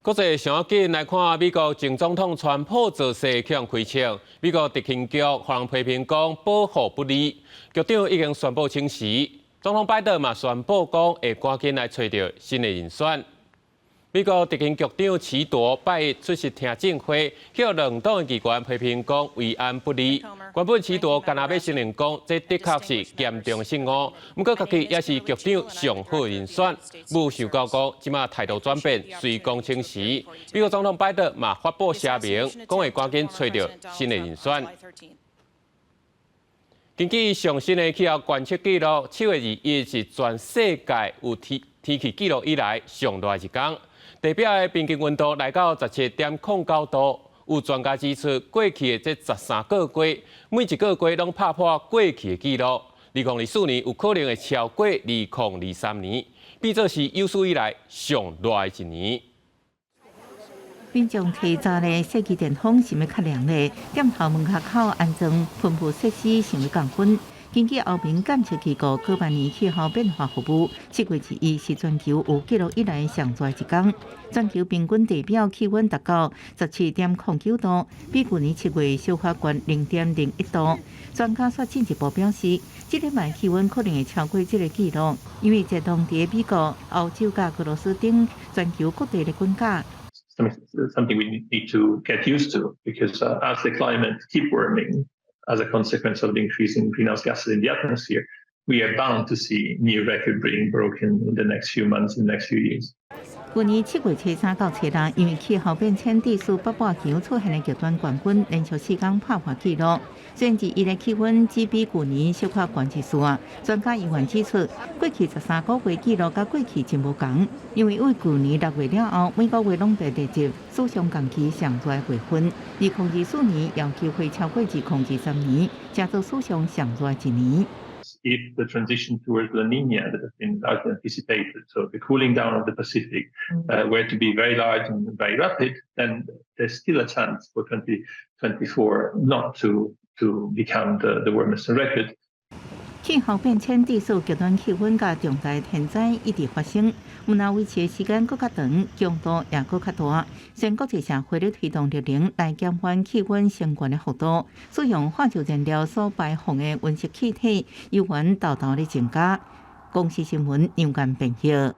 國際上緊來看，美國前總統川普造勢予人開槍，美國特勤局予人批評講保護不力，局長已經宣布請辭，總統拜登嘛宣布講會趕緊來揣著新的人選。美國特勤局長齊鐸拜一出席聽證會，予兩黨的議員批評講維安不力。原本齊鐸干焦欲承認講，這的確是嚴重失誤，毋過家己也是局長上好人選。無想到講，這馬態度轉變，隨講請辭。美國總統拜登嘛發布聲明，講會趕緊揣著新的人選。根據上新的氣候觀測記錄，7月21是全世界有天天氣記錄以來上熱一工。地表的平均溫度來到17.09度，有專家指出，過去的這13個月，每一個月攏拍破過去的紀錄。2024年有可能會超過2023年，變做是有史以來上熱的一年。民眾提早咧設計電風想欲較涼咧，店頭門口口安裝噴霧設施想欲降溫。根據歐盟監測機構哥白尼氣候變化服務，7月21是全球有記錄以來上熱一工。全球平均地表氣溫達到17.09度，比舊年7月小可懸0.01度。專家煞進一步表示，這禮拜氣溫可能會超過這个紀錄，因為這當地美國、歐洲佮俄羅斯等全球各地的滾價。 Something we need to get used to because as the climate keep warming, as a consequence of the increasing greenhouse gases in the atmosphere, we are bound to see new record being broken in the next few months, in the next few years. 舊年7月初三到初六，因為氣候變遷，致使北半球出現的極端高溫，連續4工拍破紀錄。雖然二一的氣溫只比舊年小可懸一絲啊，專家依然指出，過去13個月紀錄佮過去真無仝，因為對舊年6月了後，每個月攏被列入史上同期上熱月份。2024年有機會超過2023年，成做史上上熱一年。 If the transition towards La Niña that has been largely anticipated, so the cooling down of the Pacific, were to be very large and very rapid, then there's still a chance for 2024 not to become the warmest on record. 氣候變遷致使極端氣溫佮重大天災一直發生，毋但維持的時間閣較長，強度也閣較大。雖然國際社會咧推動綠能來減緩氣溫升懸的幅度，使用化石燃料所排放的溫室氣體猶原沓沓咧增加。公視新聞楊堅編譯。